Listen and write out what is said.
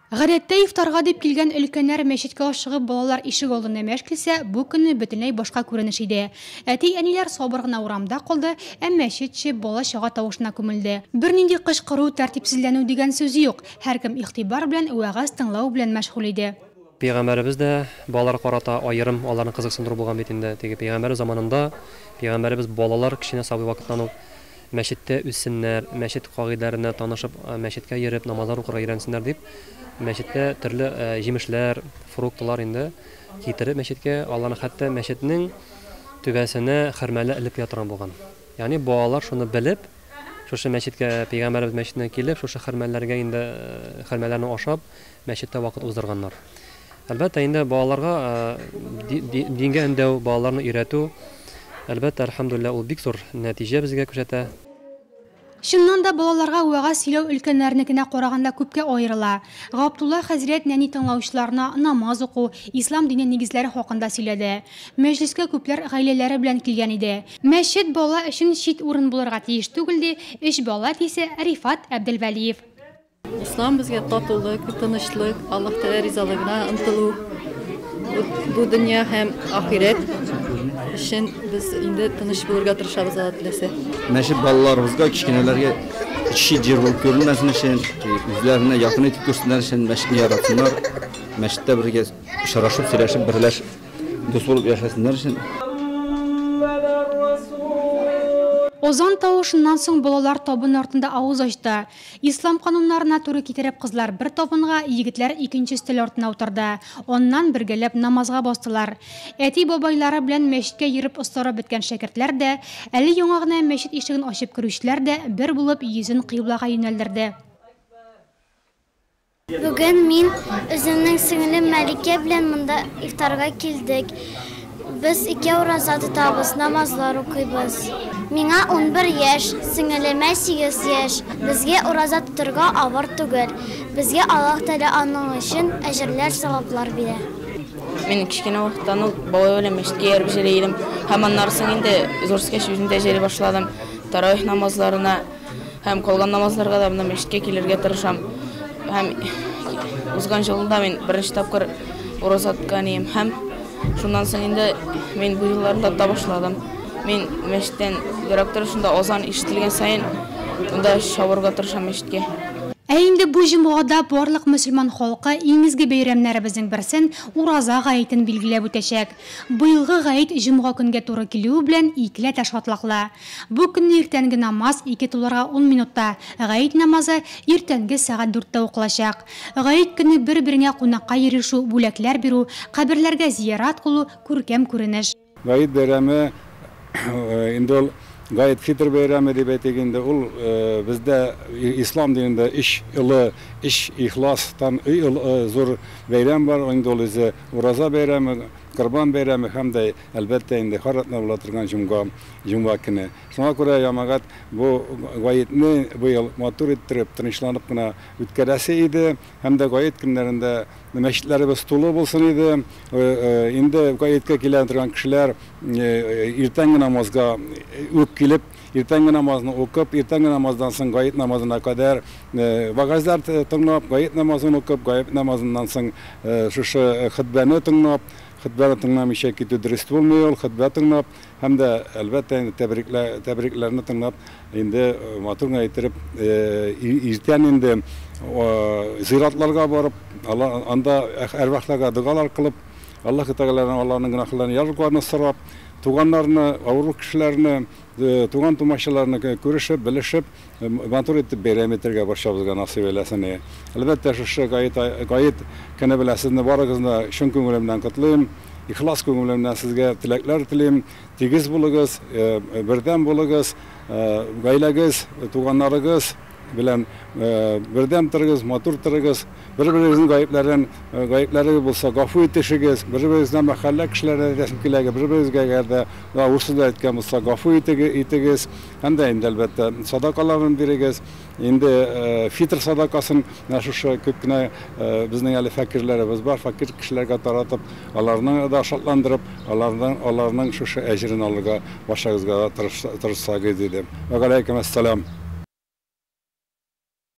Гадәттә ифтарга дип килгән өлкәннәр мәчеткә ашыгып балалар ишек алдында мәш килсә, бу көнне бөтенләй башка күренеш иде. Әти-әниләр сабыр гына урамда калды, ә мәчет эче бала-чага тавышына күмелде. Бернинди кычкыру, тәртипсезләнү дигән сүз юк. Һәркем игътибар белән вәгазь тыңлау белән мәшгуль иде. Пәйгамбәребез дә балаларга карата аерым аларны кызыксындыру булган бит инде. Теге пәйгамбәребез заманында пәйгамбәребез балалар кечкенә сабый вакыттан ук мәчеттә үссеннәр, мәчет кагыйдәләренә танышып, мәчеткә йөреп, намазлар укырга өйрәнсеннәр дип, мәчеттә төрле җимешләр, фруктылар инде китереп мәчеткә, аларны хәтта мәчетнең түбәсенә хөрмәләр элеп куя торган булган. Ягъни балалар шуны белеп, шушы мәчеткә, пәйгамбәребез мәчетенә килеп, шушы хөрмәләргә инде хөрмәләрне ашап, мәчеттә вакыт уздырганнар. Әлбәттә, инде балаларга дингә өндәү, балаларны өйрәтү, әлбәттә, әлхәмдүлилләһ, ул бик зур нәтиҗә безгә күрсәтә. Чыннан да, балаларга вәгазь сөйләү өлкәннәрнекенә караганда күпкә аерыла. Габдулла хәзрәт нәни тыңлаучыларына намаз уку, ислам дине нигезләре хакында сөйләде. Мәҗлескә күпләр гаиләләре белән килгән иде. Мәчет бала өчен чит урын булырга тиеш түгел, ди өч бала әтисе Рифат Әбделвәлиев. Ислам безгә татулык, тынычлык, Аллаһ Тәгалә ризалыгына омтылу, бу дөнья һәм ахирәт өчен без инде тыныч булырга тырышабыз, Алла теләсә. Мәчет балаларыбызга, кечкенәләргә чит җир булып күренмәсен өчен, үзләренә якын итеп күрсеннәр өчен, мәчетне яратсыннар, мәчеттә бергә очрашып, сөйләшеп, берләшеп, дус булып яшәсеннәр өчен. Азан тавышыннан соң балалар табын артында авыз ачты. Ислам кануннарына туры китереп кызлар бер табынга, егетләр икенче өстәл артына утырды. Аннан бергәләп намазга бастылар. Әти-бабайлары белән мәчеткә йөреп остарып беткән шәкертләр дә, әле яңа гына мәчет ишеген ачып керүчеләр дә бер булып йөзен кыйблага юнәлдерде. Бүген мин үземнең сеңлем Мәликә белән монда ифтарга килдек. Без икәү ураза тотабыз, намазлар укыйбыз. Миңа 11 яшь, сеңелемә 8 яшь. Безгә ураза тотырга авыр түгел. Безгә Аллаһ Тәгалә аның өчен әҗерләр, саваплар бирә. Мин кечкенә вакыттан ук бабай белән мәчеткә йөреп йөри идем. Һәм аннары соң инде зур үскәч үзем дә йөри башладым. Таравих намазларына Һәм калган намазларга да менә мәчеткә килергә тырышам. Һәм узган елында мин беренче тапкыр ураза тоткан идем. Һәм шуннан соң инде мин бу елларны тота башладым. Мин мәчеттән ерак торышында азан ишетелгән саен монда чабырга тырышам мәчеткә. Ә инде бу җомгада барлык мөселман халкы иң изге бәйрәмнәребезнең берсен, Ураза гаетен билгеләп үтәчәк. Быелгы гает җомга көнгә туры килүе белән икеләтә шатлыклы. Бу көнне иртәнге намаз ике туларга ун минутта, гает намазы иртәнге сәгать дүрттә укылачак. Гает көне бер-береңә кунакка йөрешү, бүләкләр бирү, каберләргә зиярат кылу, күркәм күренеш. Гает бәйрәме инде ул Гает фитр бәйрәме дип әйтик инде, ул бездә ислам динендә өч олы, өч ихластан зур бәйрәм бар, инде ул үзе Ураза бәйрәме, Корбан бәйрәме һәм дә, әлбәттә инде, һәр атна була торган җомга, җомга көне. Шуңа күрә, җәмәгать, бу гаетне быел матур иттереп, тынычланып кына үткәрәсе иде. Һәм дә гает көннәрендә мәчетләребез тулы булсын иде. Инде гаеткә килә торган кешеләр иртәнге намазга үк килеп, Иртәнге намазны укып, иртәнге намаздан соң гает намазына кадәр вәгазьләр тыңлап, гает намазын укып, гает намазыннан соң шушы хөтбәне тыңлап, хөтбәне тыңламыйча китү дөрес булмый ул, хөтбә тыңлап һәм дә, әлбәттә инде, тәбрикләрне тыңлап, инде матур гына иттереп, иртән инде зиратларга барып, анда әрвахларга догалар кылып, Аллаһы Тәгаләдән аларның гөнаһларын ярлыкауны сорап, туганнарны, авыру кешеләрне, туган-тумачаларны күрешеп, белешеп, матур итеп бәйрәм итәргә барчабызга насыйп әйләсен. Әлбәттә, шушы гает, гает көне белән сезне барыгызны да чын күңелемнән котлыйм. Ихлас күңелемнән сезгә теләкләр телим. Тигез булыгыз, бердәм булыгыз, гаиләгез, туганнарыгыз белән бердәм торыгыз, матур торыгыз. Бер-берегезнең гаепләрен, гаепләрегез булса, гафу итешегез. Бер-берегездән мәхәллә кешеләренә әйтәсем килә, бер-берегезгә әгәр дә авыр сүзләр әйткән булса, гафу итегез. Һәм дә инде, әлбәттә, садакаларын бирегез. Инде фитр садакасын менә шушы күп кенә безнең әле фәкыйрьләребез бар, фәкыйрь кешеләргә таратып, аларны да шатландырып, аларның аларның шушы әҗерен алырга барчагызга да тырышсагыз иде. Вәгаләйкем әссәлам.